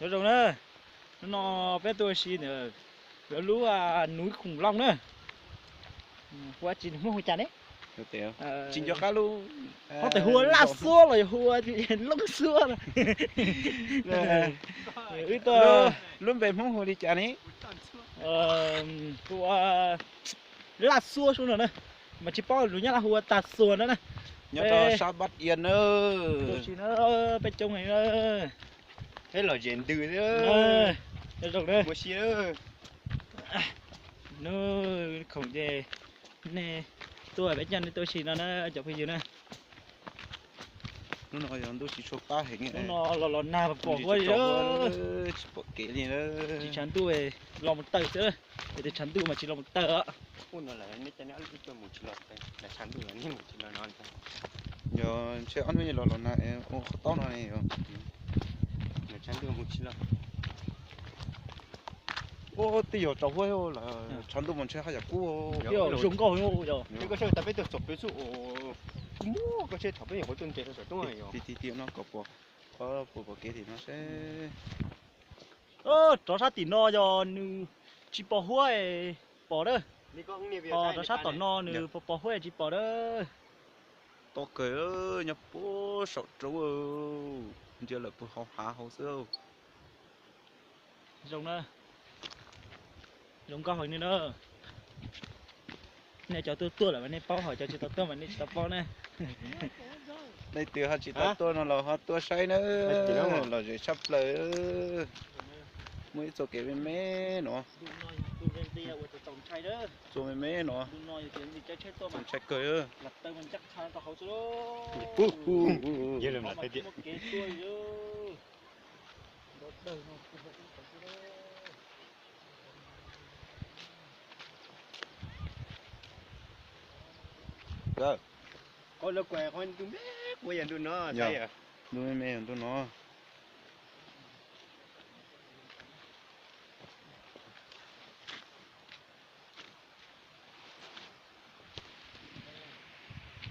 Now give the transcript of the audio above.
Nyob zoo na, hnub no peb tuaj ua si ntawm lub núi Khoom Looj na. Ua tsis Hmoob hu cas ne? Tsis nco qab lub, ho tes hu ua Laj Xuab los yog hu ua Loob Xuab. Wb tuaj, lub npe Hmoob hu li cas ne? Ua Laj Xuab sub no na, mas tsis paub lus Nyab Laj hu ua Tag Xuas no na. Nyob rau sab Npab Ia na. Tuaj si na, peb coob heev na. Peb los zem ntws thiab. Nyob zoo na. Ua si na. Hnub khoom ces nej tuaj peb coj nej tuaj si no na cov phooj ywg na. Hnub no yog ntuj tsis tshua qab heev, hnub no los los nag pom huab li, tsis pom kev li. Tsis tshav ntuj los mus tawm xwb, es tus tshav ntuj mas tsis los mus tawm os. Yog ntshe ob hnub los los nag ua qhov taub no ne yog. Ua twb yog tsaus huab lawm, tshav ntuj mas ntshe haj yam kub. Zoo nkauj. Koj saib tas peb tuaj txog pem xwb, kuv muab koj saib thaum peb nyuam qhuav tuaj nres rau saum roob. Ti ti ti no kom pom, puas pom kev tim no seb. Rov sab tim no yog nws tsis pom huab pom na. Ho rov sab tom no nws pom pom huab tsis pom na. Tob kawg, nyob puag saum roob, ntsia lawm puag hauv hav hauv xwb. Zoo na, zoo nkauj heev li na. Nej cov tuaj tuaj lawm mas nej paub, ho cov tsis tau tuaj mas nej tsis tau paub na. Leej twg ho tsis tau tuaj no los ho tuaj saib na, lom zem tshaj plaws. Muaj ib txoj kev me me no, txoj me me no, txaus ntshai kawg. Qhov lawv kuj ntuj me me yog ntuj no, ntuj me me yog ntuj no.